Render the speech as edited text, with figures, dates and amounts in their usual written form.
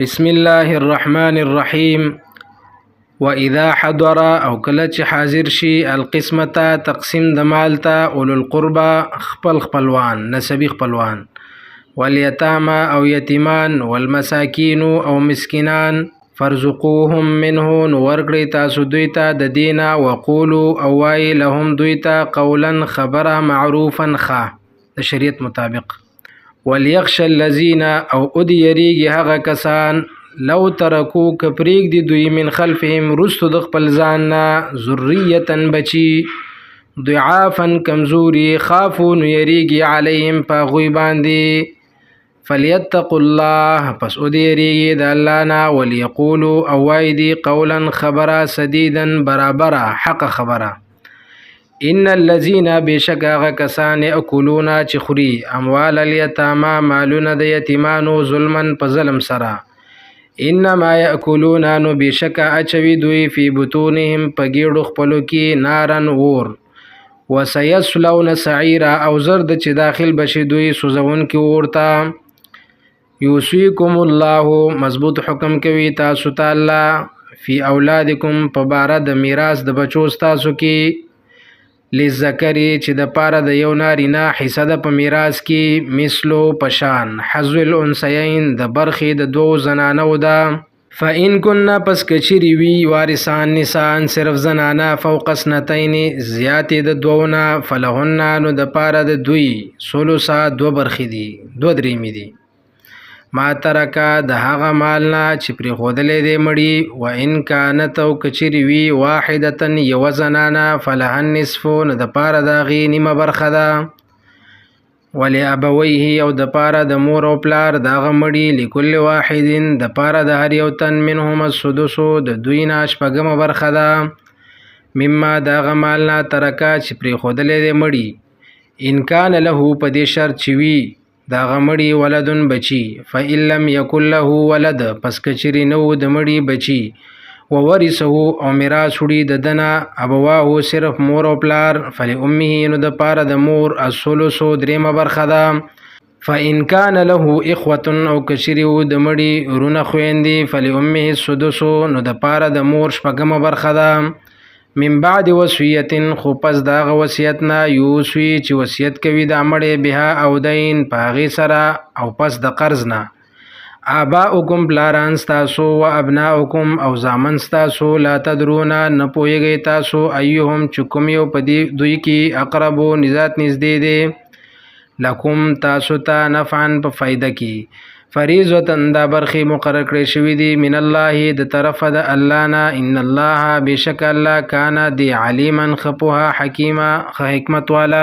بسم الله الرحمن الرحیم. واذا حضر، او کله چې حاضر شي، القسمه تقسیم د مال ته، اولو القربى خپل خپلوان، نسبی خپلوان، والیتاما او یتیمان، والمساکین او مسکینان، فرزقوهم منه، نو ورکړئ تاسو دوی ته د دینه، وقولو او وای لهم دوی ته، قولا خبره، معروفا ښه، د شریعت مطابق. وليخش الذين، او ادي یریږي هغه کسان، لو ترکو که پرېږدي دوی، من خلفهم رستو د خپل ځان نه، ذریة بچي، ضعافا کمزوري، خافو نو یریږي، علیهم په هغوی باندې، فلیتقوا الله، پس ودې یریږي د الله نه، ولیقولو او وایي دي، قولا خبره، سدیدا برابره، حق خبره. ان الذين، بشک هغه کسان، یاکلون چې خوري، اموال الیتاما مالونه د یتیمانو، ظلما په ظلم سره، انما یاکلون، نو بشک اچوي دوی، فی بطونهم په ګیډو خپلو کې، نارن اور، وسیصلون سعیرا، او زرد چې داخل بشي دوی سوزونکي اور ته. یوصیکم الله، مضبوط حکم کوي تاسو ته الله، فی اولادکم په باره د میراث د بچو ستاسو کې، لذکری چې د پاره د یو نارینه حصه ده په میراث کې، مثلو پشان، حظ الانثیین د برخې د دوو زنانو ده. فإن كنا، پس کچری وی وارثان، نسان صرف زنانا، فوق سنتین زیاتې د دوو نه، فلهن نو د پاره د دوی، ثلثا دو برخې دي، دو دریمې دي، ما ترکا د هغه مال نه چې پرېښودلی دی مړي. و ان کانت، او کچری وي، واحدة یوه زنانه، فلها النصف نو د پاره د هغې نیمه برخه ده. ولابويه، او د پاره د مور او پلار د هغه مړي، لكل واحد د پاره د هر یو تن، منهما السدس د دوی نه شپږمه برخه ده، مما د هغه مال نه، ترکا چې پرېښودلی دی مړي، ان کان له په دې شرط چې وي د هغه مړي، ولد بچي. فإن لم يكن له ولد، پس که چېرې نه و د مړي بچي، وورثه او میراث وړي د ده نه، ابواه صرف مور او پلار، فلأمه نو د پاره د مور، الثلث درېیمه برخه ده. فإن کان له اخوة، او که چېرې وو د مړي وروڼه خویندې، فلأمه السدس نو د پاره د مور شپږمه برخه ده، من بعد وصیت خو پس د هغه وصیت نه، یوصي چې وصیت کوي دا مړی، بها او دین په هغې سره او پس د قرض نه. آباؤکم پلاران ستاسو، و ابناؤکم او زامن ستاسو، لا تدرون نه پوهېږئ تاسو، ایهم چې کوم یو په دې دوی کې، اقربو نزات نږدې دی، لکم تاسو ته، نفعا په فایده کې. فریضة دا برخې مقرر کړې شوې دي، من الله د طرفه د الله نه. ان الله بشک الله، کان دی، علیما ښه پوهه، حکیما ښه حکمت والا.